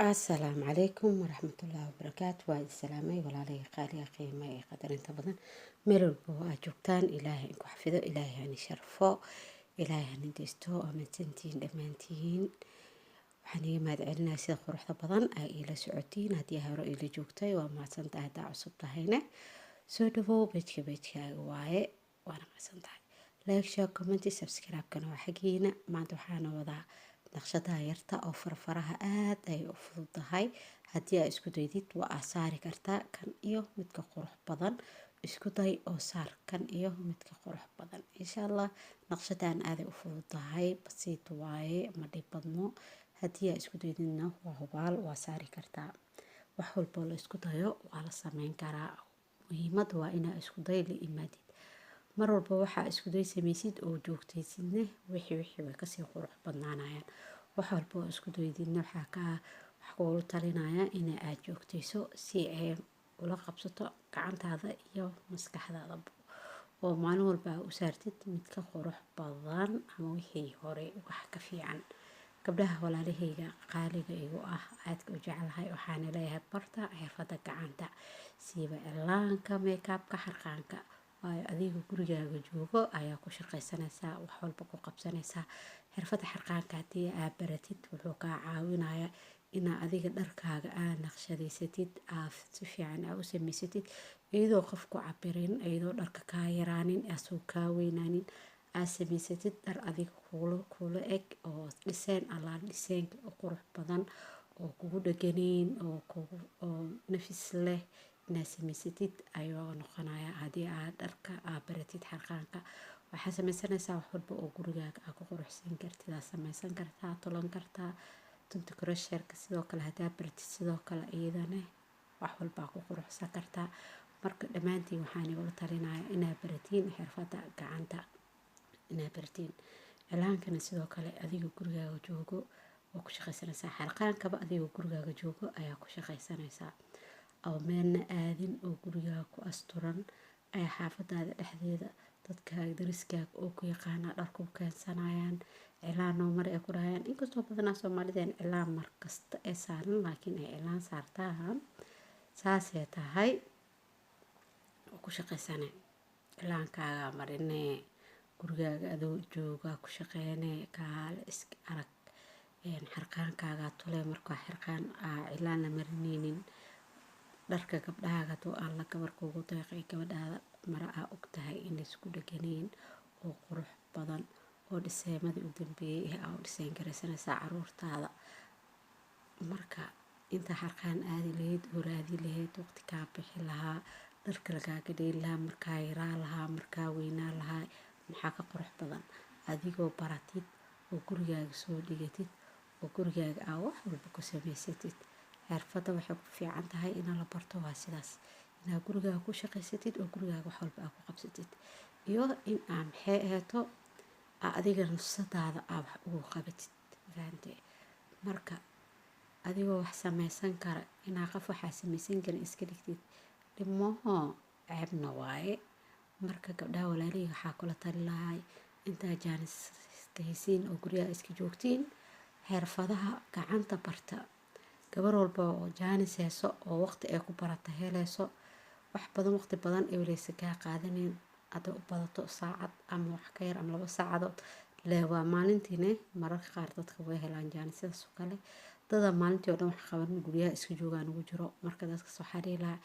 Asalaamu calaykum waraxmatullaahi wabarakaatu. Waa idin salaamay, walaalahey qaaliga, qiimaha iyo qadarinta badan. Meel walba oo aad joogtaan, Ilaahay inku xafido, Ilaahay hani sharfo, Ilaahay hani deysto. Waa mahadsantihiin dhammaantiin. Waxaan iga mahad celinayaa sida quruxda badan ay iila socotiin. Haddii hore iila joogtay, waa mahadsantahay. Haddaa cusub tahayne, soo dhawow. Page-ka page-kaaga waaye, waana mahadsantahay. Like, share, comment, subscribe-kana waa xaggiina. Maanta waxaana wadaa naqshadaha yarta oo farfaraha. Aad ay u fududahay. Haddii aa isku daydid, waa aa saari kartaa kan iyo midka qurux badan. Isku day oo saar kan iyo midka qurux badan, insha Allah. Naqshadan aaday u fududahay, basiit waaye, ma dhib badno. Haddii aa isku daydidna, waa hubaal waa saari kartaa. Wax walboo la isku dayo waa la sameyn karaa. Muhiimadda waa inaa isku day la imaadid. Mar walba waxaa isku day samaysid oo joogtaysidne, wixii way kasii qurux badnaanayaan. Wax walba oo isku daydidna, waxaa ka wax kugula talinaya ina aad joogtayso si ay ula qabsato gacantaada iyo maskaxdaada, oo maalin walba aa u saartid mid ka qurux badan ama wixii hore wax ka fiican. Gabdhaha walaalahayga qaaliga igu ah, aadka u jeclahay, waxaana leeyahay barta xirfadda gacanta, siiba cilaanka, makeup-ka, xarqaanka. Waayo, adiga gurigaaga joogo ayaa ku shaqaysanaysaa, wax walba ku qabsanaysaa. Xirfadda xarqaanka haddii aad baratid, wuxuu kaa caawinayaa inaa adiga dharkaaga aa naqshadeysatid, aa si fiican aa u samaysatid, iyadoo qof ku cabirin, iyadoo dharka kaa yaraanin, asoo kaa weynaanin, aad samaysatid dhar adiga kuula eg oo dhiseen allaa dhiseenka u qurux badan oo kugu dheganayn oo kugu oo nafis leh inaad samaysatid ayuu noqonayaa. Haddii aad dharka aad baratid xarqaanka, waxaa sameysanaysaa wax walba oo gurigaaga aad ku quruxsan kartid aad sameysan kartaa, tolan kartaa. Tunta crochet-ka sidoo kale hadaa baratid, sidoo kale iyadana wax walbaa ku quruxsan kartaa. Marka dhammaantiin waxaan igula talinayaa inaad baratiin xirfadda gacanta, inaad baratiin cilaankana. Sidoo kale adiga gurigaaga joogo waa ku shaqaysanaysaa. Xarqaankaba adiga gurigaaga joogo ayaa ku shaqaysanaysaa, oo meelna aadin, oo gurigaaga ku asturan ayaa xaafadaada dhexdeeda dadkaaga, dariskaaga oo ku yaqaana dhar ku keensanayaan, cilaan noo mar ay ku dhahayaan. Inkastoo badanaa Soomaalideen cilaan mar kasta ay saaran, laakiin ay cilaan saartaan, saasay tahay oo ku shaqaysane. Cilaankaaga marinee, gurigaaga adoo jooga ku shaqeynee, kaale iska arag. Xarqaankaaga tole. Markaa xarqaan aa cilaan la marineynin, dharka gabdhahaaga haduu Alla gabar kuugu deeqay, gabadhaada mara aa ogtahay inay isku dheganayn oo qurux badan oo dhiseemadii u dambeeyay aa u dhiseen garaysanaysaa caruurtaada. Marka inta xarqaan aadi lahayd oo raadi lahayd, waqti kaa bixi lahaa, dharka lagaaga dheeli lahaa, markaa yaraa lahaa, markaa weynaa lahaa, maxaa ka qurux badan adigoo baratid oo gurigaaga soo dhigatid oo gurigaaga aa wax walba ku samaysatid? Xirfadda waxay ku fiican tahay inaa la barto waa sidaas: inaad gurigaaga ku shaqaysatid oo gurigaaga wax walba aa ku qabsatid, iyo in aa, maxay aheeto, aa adiga nafsadaada aa wax ugu qabatid. Fahantay? Marka adigoo wax sameysan kara, inaa qof waxaa sameysan karin iska dhigtid, dhib maaho, ceebna waaye. Marka gabdhaha walaalihii waxaa kula tali lahay, intaa jaanis haysiin oo guryaha iska joogtiin, xirfadaha gacanta barta. Gabar walba oo jaanis hayso oo waqti ay ku barata helayso, wax badan, waqti badan ay waleysa kaa qaadaneyn. Hadday u badato saacad ama wax ka yar ama 2 saacadood lee waa maalintiine. Mararka qaar dadka way helaan jaanisyadaas oo kale. Dada maalintii oo dhan wax qaban, guryaha iska joogaan ugu jiro. Marka dadkaas waxaa dhihi lahaa: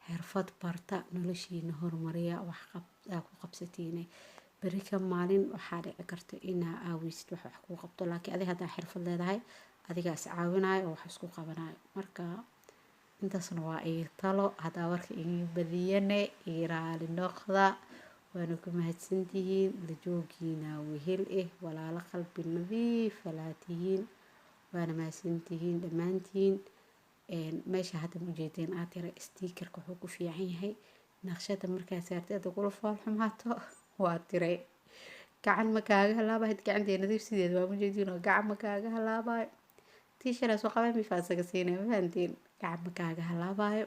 xirfad barta, noloshiina horumariya, wax ku qabsatiine. Beri ka maalin waxaa dhici karta inaa aaweysid wax wax kuu qabto, laakiin adiga haddaa xirfad leedahay, adigaa is caawinayo oo wax isku qabanayo. Marka intaasna waa ii talo. Haddaa warka iga badiyane, ii raali noqda. Waana ku mahadsantihiin la joogiina. Wehel walaalo qalbi nadiif walaa tihiin. Waana mahadsantihiin dhammaantiin. Meesha hadda ma ujeedeen aad yara sticker-ka wuxuu ku fiican yahay, naqshada markaa saartay hadda kula fool xumaato, waa tiray, gacan ma kaaga halaabayo. Gacantee nadiif sideed waa ujeediin oo gacan ma kaaga halaabayo. Tii shalay soo qabay mifaa isaga siinay, ma fahantiin? Gacan ma kaaga halaabayo,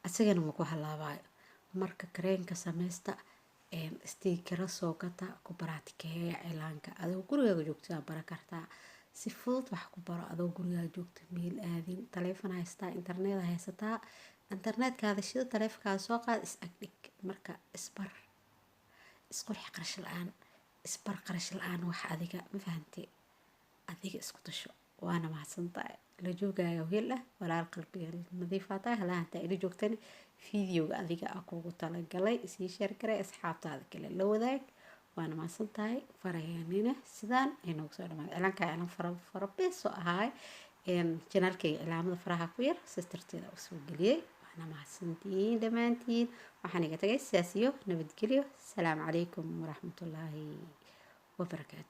asagana ma ku halaabayo. Marka kareenka sameysta, sticker-a soo gata, ku baraatikeeya cilaanka. Adigoo gurigaaga joogtaa bara kartaa. Si fudud wax ku baro adoo gurigaa joogta, meel aadin, taleefon haystaa, internet haysataa, internetkaada shido, taleefonkaada soo qaad, is agdhig. Marka isbar, isqurxi qarash la-aan, isbar qarash la-aan wax adiga, ma fahantay? Adiga isku tasho. Waana mahadsantahay la joogaaga wehel ah, walaal qalbiga nadiifaa tahay. Halaha intaa ila joogtani videoga adiga a kugu talagalay, sii share garay, asxaabtaada kale la wadaag. Waana mahadsantahay. Faraheenina sidaan ay noogu soo dhamaaday. Cilaankaa cilaan fara fara beesoo ahaay, channelkayga cilaamada faraha ku yar sisterteeda u soo geliyey. Waana mahadsantihiin dhammaantiin. Waxaan iga tagay sidaas iyo nabadgelyo. Asalaamu calaykum waraxmatullaahi wabarakaatu.